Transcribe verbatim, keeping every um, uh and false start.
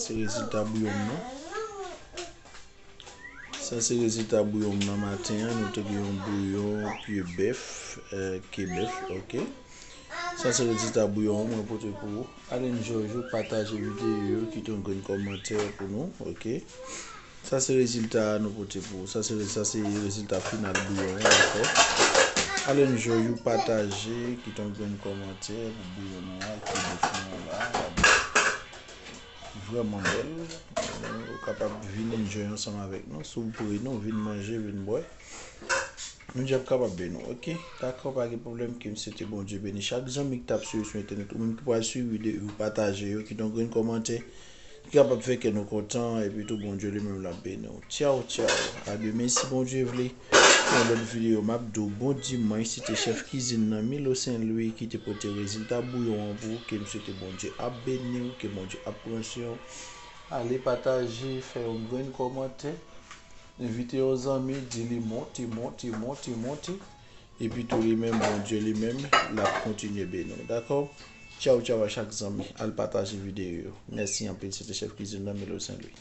Se rezilta bouyon m nan. Sa se rezilta bouyon m nan maten an. Nou te gen yon bouyon pye bèf, ke bèf, ok. Sa se rezilta bouyon an mwen pote pou ou. Al enjoy, jou pataje videyo yo, kite yon grenn kòmantè pou nou, ok. Sa se rezilta a nou pote pou ou. Sa se, sa se rezilta final bouyon an, dakò. Al enjoy, jou pataje, kite yon grenn kòmantè pou bouyon nou an, ki bèf nou an la. Vrèman bèl. Ou kapab vin enjoy ansanm avèk nou. Si w pre nou, vin manje, vin bwè. Nou djab kapab beni w, ok? Dakò, pa gen pwoblèm, ke m swete Bondye beni chak zanmi ki t ap swiv sou entènèt, ou menm ki pral swiv videyo, pataje yo, kite yon grenn kòmantè ki kapab fè kè nou kontan, epi tou Bondye li menm l ap beni w. Tchaw, tchaw. A demen si Bondye vle. Pou yon lòt videyo, m ap di w bon dimanch, se te chèf kizin nan Milo Sen Lwi ki te pote rezilta bouyon an pou ou, ke m swete Bondye ap beni w, ke Bondye ap pran swen w. Ale pataje, fè yon grenn kòmantè. Envite yon zanmi, di li monte, monte, monte, monte. Epi tou li menm, Bondye li menm, l ap kontinye beni w. Dakò? Tchaw, tchaw a chak zanmi. Al pataje videyo yo. Mèsi anpil. Se te chèf kizin nan Milo Sen Lwi.